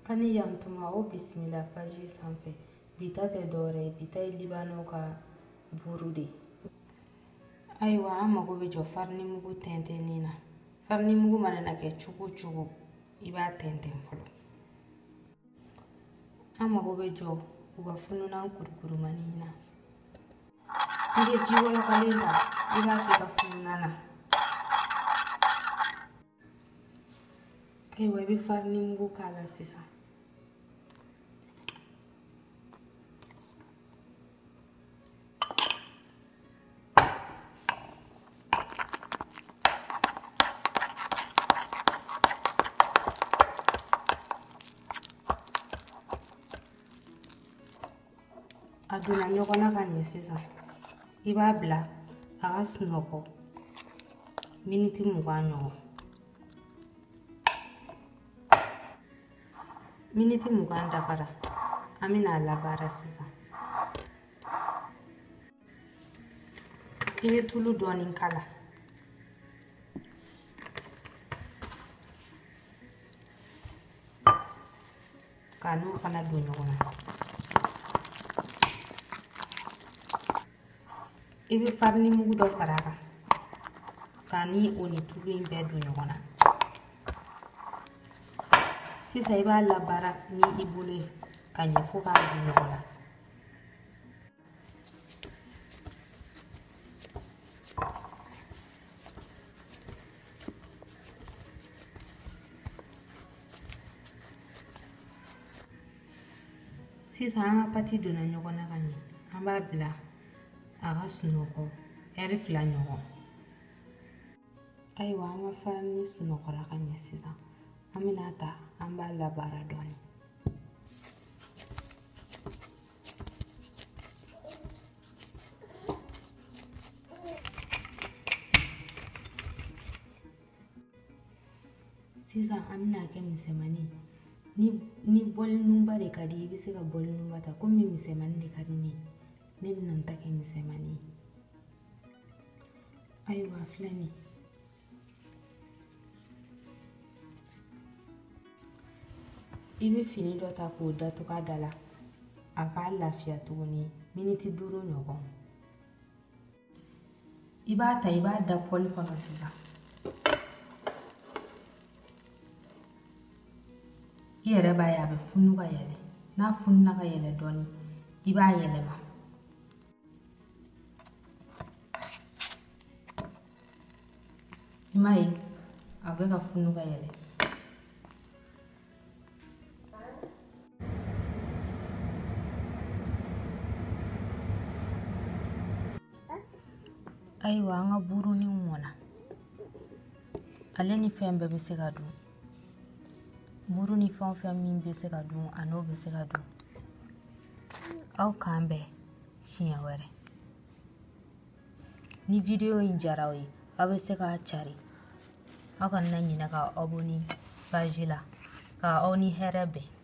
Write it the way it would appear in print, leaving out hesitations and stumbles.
An ni yantuma o bisimila page sanfɛ. Bi ta tɛ dɔwɛrɛ ye, bi ta ye Libanɛw ka buru de ye. Ayiwa, an mago bɛ jɔ farinimugu tɛntɛnnen na. Farinimugu mana na kɛ cogo o cogo, i b'a tɛntɛn fɔlɔ. An mago bɛ jɔ u ka fununan kurukurumani na. I bɛ ji wɔlɔkɔlen ta, i b'a k'i ka fununan na. Ayiwa, i bɛ farinimugu k'a la sisan. A donna ɲɔgɔn na ka ɲɛ sisan, i b'a bila a ka sunɔgɔ miniti 20 ɲɔgɔn. Miniti 20 dafara, an bɛna a labaara sisan. I bɛ tulu dɔɔni k'a la. K'a n'o fana don ɲɔgɔn na. I bɛ farinimugu dɔ fara a kan k'a ni o ni tulu in bɛɛ don ɲɔgɔn na. Sisan i b'a labaara ni i bolo ye ka ɲɛ fo k'a don ɲɔgɔn na. Sisan an ka pati donna ɲɔgɔn na ka ɲɛ, an b'a bila a ka sunɔgɔ ɛri 2 ɲɔgɔn. Ayiwa, an ka farini sunɔgɔra ka ɲɛ sisan, an bɛna ta, an b'a labaara dɔɔni. Sisan an bɛna kɛ misɛnmanin ye. Ni bɔlinunba de ka di i bɛ se ka bɔlinunba ta. Komi misɛnmanin de ka di ne ye, ne bɛna n ta kɛ misɛnmanin ye. Ayiwa, a filɛ nin ye. I bɛ fini dɔ ta k'o datugu a da la, a k'a lafiya tuguni miniti 5 ɲɔgɔn. I b'a ta, i b'a da pɔli kɔnɔ sisan. I yɛrɛ b'a ye a bɛ funu ka yɛlɛ. N'a fununa ka yɛlɛ dɔɔni, i b'a yɛlɛma. I m'a ye a bɛ ka funu ka yɛlɛ. Ayiwa, an ka buruninw mɔna. Ale ni fɛn bɛɛ bɛ se ka dun. Buru ni fɛn o fɛn min bɛ se ka dun, a n'o bɛ se ka dun. Aw k'an bɛn siɲɛ wɛrɛ. Ni video in diyara aw ye, aw bɛ se k'a cari. Aw kana ɲinɛ ka abonné page la, ka aw ni hɛrɛ bɛn.